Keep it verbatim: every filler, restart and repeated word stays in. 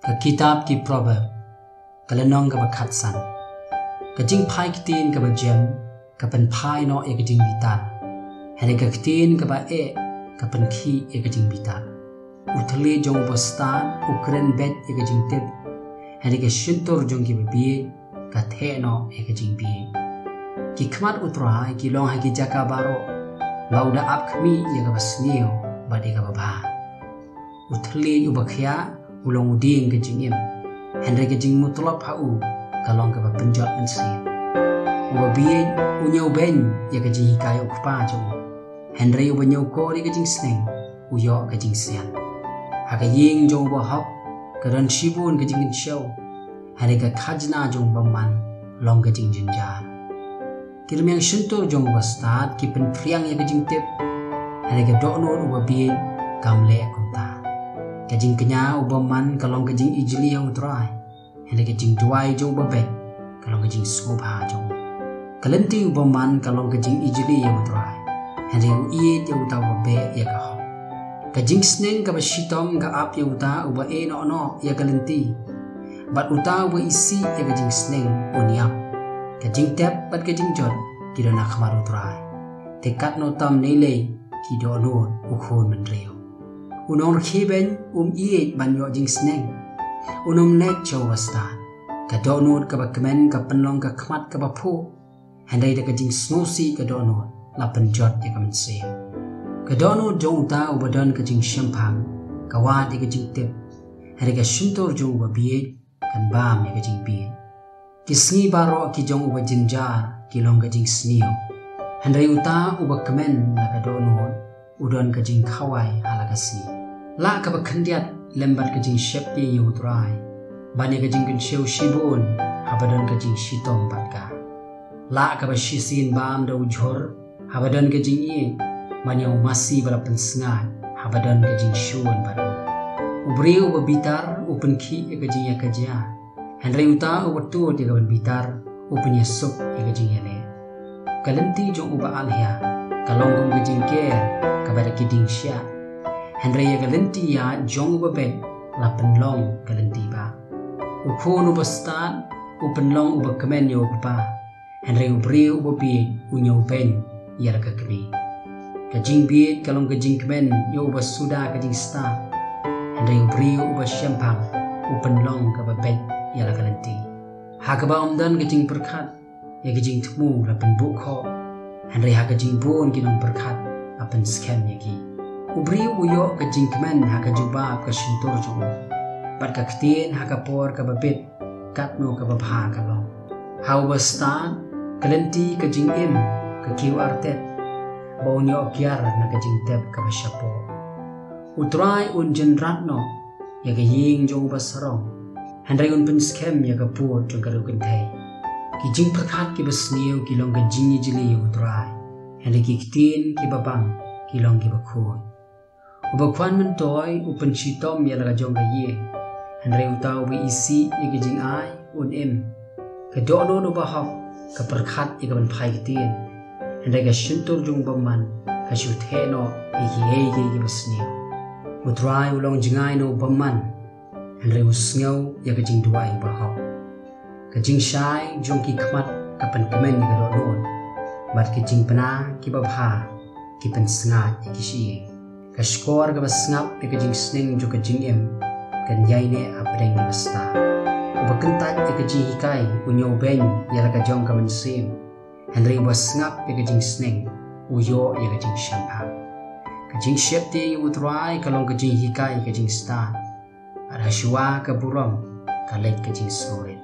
Ka kitab ki Proverb, ka lynnong kaba khatsan. Ka jingphai ktien kaba jem ka pynphai noh ïa ka jingbitar, hynrei ka ktien kaba eh ka pynkhih ïa ka jingbitar. U thylliej jong u bastad u kren beit ïa ka jingtip, hynrei ka shyntur jong ki babieit ka theh noh ïa ka jingbieit. Ki khmat U Trai ki long ha ki jaka baroh, ba u da ap khmih ïa kaba sniew bad ïa kaba bha. U thylliej uba khiah u long u dieng ka jingim, hynrei ka jingmutlop ha u ka long kaba pynjot mynsiem. Uba bieit u ñiewbeiñ ïa ka jinghikai u kpa jong u, hynrei uba ñiewkor ïa ka jingsneng u ïoh ka jingsian. Ha ka ïing jong uba hok ka don shibun ka jingkynshew, hynrei ka khajna jong u bymman long ka jingjynjar. Ki rmiang shyntur jong u bastad ki pynphriang ïa ka jingtip, hynrei ka dohnud uba bieit kam leh kumta. Ka jingkñia u bymman ka long ka jingijli ïa U Trai, hynrei ka jingduwai jong uba beit ka long ka jingsngewbha jong u. Ka lynti u bymman ka long ka jingijli ïa U Trai, hynrei u ïeit ïa uta uba beh ïa ka hok. Ka jingsneng kaba shitom ka ap ïa uta uba ïehnoh noh ïa ka lynti, bad uta uba isih ïa ka jingsneng un ïap. Ka jingtep bad ka jingjot ki don ha khmat U Trai, te katno tam ne lei ki dohnud u khun bynriew. U nongrkhiebeiñ um ïeit ban ïoh jingsneng, un ym leit sha u bastad. Ka dohnud kaba kmen ka pynlong ka khmat kaba phuh, hynrei da ka jingsngewsih ka dohnud la pynjot ïa ka mynsiem. Ka dohnud jong uta uba don ka jingshemphang ka wad ïa ka jingtip, hynrei ka shyntur jong uba bieit kan bam ïa ka jingbieit. Ki sngi baroh ki jong uba jynjar ki long ka jingsniew, hynrei uta uba kmen la ka dohnud u don ka jingkhawai ha la ka sngi. Lah kaba khyndiat lem bad ka jingsheptieng ïa U Trai ban ïa ka jingkynshew shibun haba don ka jingshitom bad ka. Lah kaba shisien bam da u jhur haba don ka jingïeit ban ïa u masi ba la pynsngaid haba don ka jingshun bad u. U briew uba bitar u pynkhih ïa ka jingïakajia, hynrei uta uba tud ïa ka ban bitar u pynïasuk ïa ka jingïaleh. Ka lynti jong uba alhia ka long kum ka jingker kaba da ki dieng shiah, hynrei ïa ka lynti ïaid jong uba beit la pynlong ka lynti bah. U khun u bastad u pynlong uba kmen ïa u kpa, hynrei u briew uba bieit u ñiewbeiñ ïa la ka kmie. Ka jingbieit ka long ka jingkmen ïa uba suda ka jingstad, hynrei u briew uba shemphang u pynlong kaba beit ïa la ka lynti. Ha kaba ym don ka jingpyrkhat ïa ka jingthmu la pynbuh khoh, hynrei ha ka jingbun ki nongpyrkhat la pynskhem ïa ki. U briew u ïoh ka jingkmen ha ka jubab ka shyntur jong u, bad ka ktien ha ka por kaba bit katno kaba bha ka long. Ha uba stad ka lynti ka jingim ka kiew artet, ba un ïoh kiar na ka jingtep kaba shapoh. U Trai un jynrat noh ïa ka ïing jong uba sarong, hynrei un pynskhem ïa ka pud jong ka riewkynthei. Ki jingpyrkhat kiba sniew ki long ka jingijli ïa U Trai, hynrei ki ktien kiba bang ki long kiba khuid. Uba khwan myntoi u pynshitom ïa la ka jong ka ïing, hynrei uta uba isih ïa ka jingai un im. Ka dohnud uba hok ka pyrkhat ïa ka ban phai ktien, hynrei ka shyntur jong u bymman ka shu theh noh ïa kiei kiei kiba sniew. U Trai u long jngai na u bymman, hynrei u sngew ïa ka jingduwai uba hok. Ka jingshai jong ki khmat ka pynkmen ïa ka dohnud, bad ki jingpynah kiba bha ki pynsngaid ïa ki shyieng. Ka shkor kaba sngap ïa ka jingsneng jong ka jingim kan ïaineh hapdeng kiba stad. Uba kyntait ïa ka jinghikai u ñiewbeiñ ïa la ka jong ka mynsiem, hynrei uba sngap ïa ka jingsneng u ïoh ïa ka jingshemphang. Ka jingsheptieng ïa U Trai ka long ka jinghikai ïa ka jingstad, bad hashuwa ka burom ka leit ka jingsngewrit.